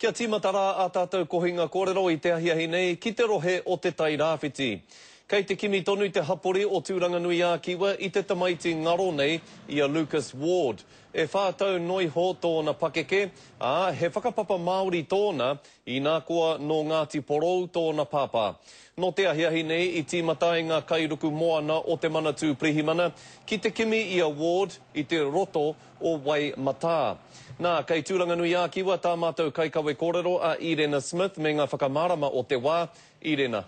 Kia tīmata rā ā tātou kohinga kōrero i te ahiahi nei ki te rohe o Te Tai Rāwhiti. Kei te kimi tonu te hapori o Tūranganui-ā-Kiwa i te tamaiti ngaro nei i a Lucas Ward. E whā tau noiho tōna pakeke, ā, he whakapapa Māori tōna, inā koa nō Ngāti Porou tōna pāpā. Nō te ahiahi nei i tīmata ai ngā kairuku moana o te Manatū Pirihimana ki te kimi i a Ward i te roto o Waimatā. Nā, kei Tūranganui-ā-Kiwa tā mātou kaikawe kōrero a Irena Smith me ngā whakamārama o te wā. Irena.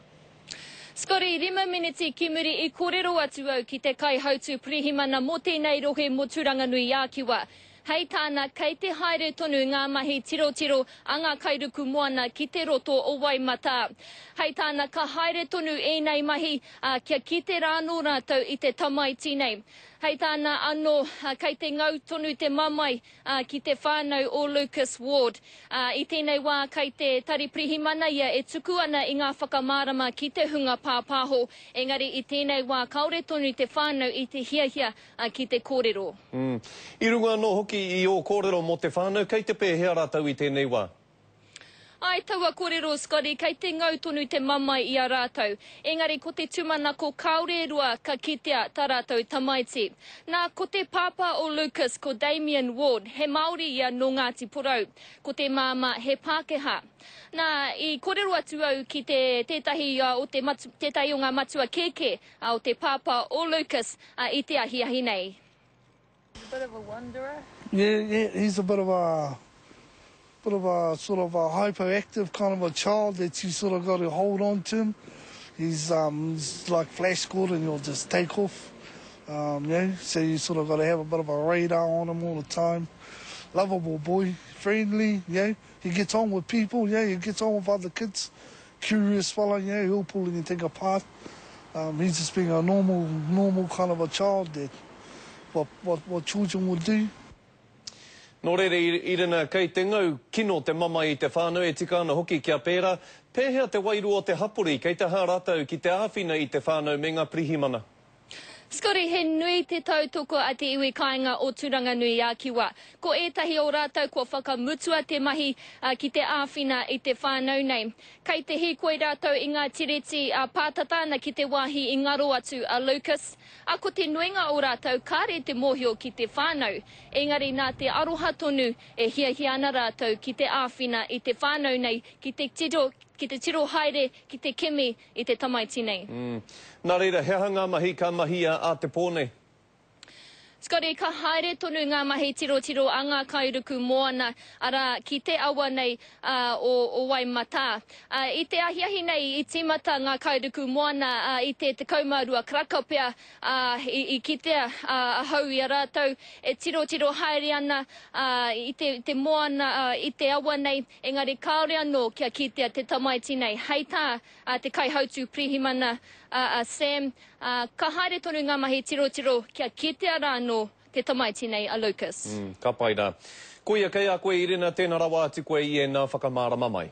Scotty, rima meneti ki muri i kōrero atu au ki te kaihautū pirihimana mō tēnei rohe mō Tūranganui-ā-Kiwa. Hei tāna, kei te haere tonu ngā mahi tirotiro a ngā kairuku moana ki te roto o Waimatā. Hei tāna, ka haere tonu ēnei mahi, ā, kia kite rānō rātou i te tamaiti nei. Hei tāna anō, kei te ngau tonu te mamae ki te whānau o Lucas Ward. I tēnei wā kei te Tari Pirihimana ia e tuku ana i ngā whakamārama ki te hunga pāpāho, engari i tēnei wā kāore tonu te whānau i te hiahia ki te kōrero. I runga anō hoki i ō kōrero mō te whānau, kei te pēhea rātou i tēnei wā? Āe taua korero Scotty, kei te ngau tonu te mamae i a rātou. Engari ko te tumanako kāore e roa ka kitea tā rātou tamaiti. Nā, ko te pāpā o Lucas ko Damien Ward, he Māori ia nō Ngāti Porou. Ko te māmā he Pākehā. Nā, i korero atu au ki te tētahi o te tētahi o ngā matua kēkē o te pāpā o Lucas i te ahiahi nei. He's a bit of a wanderer. Yeah, yeah, he's a bit of a bit of a sort of a hyperactive kind of a child that you sort of got to hold on to him. He's um he's like Flash Gordon, he'll just take off. Um, yeah, so you sort of got to have a bit of a radar on him all the time. Lovable boy, friendly, yeah. He gets on with people, yeah, he gets on with other kids. Curious fellow, yeah, he'll pull anything apart. Um, he's just being a normal, normal kind of a child that what, what, what children would do. Nō reira, Irina, kei te ngau kino te mamae i te whānau, e tika ana hoki kia pērā. Pēhea te wairua o te hapori, kei te aha rātou ki te āwhina i te whānau me ngā pirihimana? Scotty, he nui te tautoko a te iwi kāinga o Turanganui-a-Kiwa. Ko ētahi o rātou kua whakamutua te mahi ki te āwhina i te whānau nei. Kei te hīkoi rātou i ngā tiriti pātata ana ki te wāhi i ngaro atu a Lucas. A ko te nuinga o rātou kāre te mōhio ki te whānau, engari nā te aroha tonu e hiahia ana rātou ki te āwhina i te whānau nei ki te tiro, ki te tiro haere, ki te kimi i te tamaiti nei. Nā reira, he aha ngā mahi ka mahia a te pō nei? Scotty, ka haere tonu ngā mahi tirotiro a ngā kairuku moana, arā, ki te awa nei o, o Waimatā. I te ahiahi nei i tīmata ngā kairuku moana i te 12 karaka pea, ā, i, i kitea ahau i a rātou e tirotiro haere ana i te, te moana, i te awa nei, engari kāore anō kia kitea te tamaiti nei. Hei tā a te kaihautū pirihimana, a Sam, ā, ka haere tonu ngā mahi tirotiro kia kitea rā anō te tamaiti nei a Lucas. Mm, ka pai rā. Koia kei a koe Irina, tēnā rawa atu koe i ēnā whakamārama mai.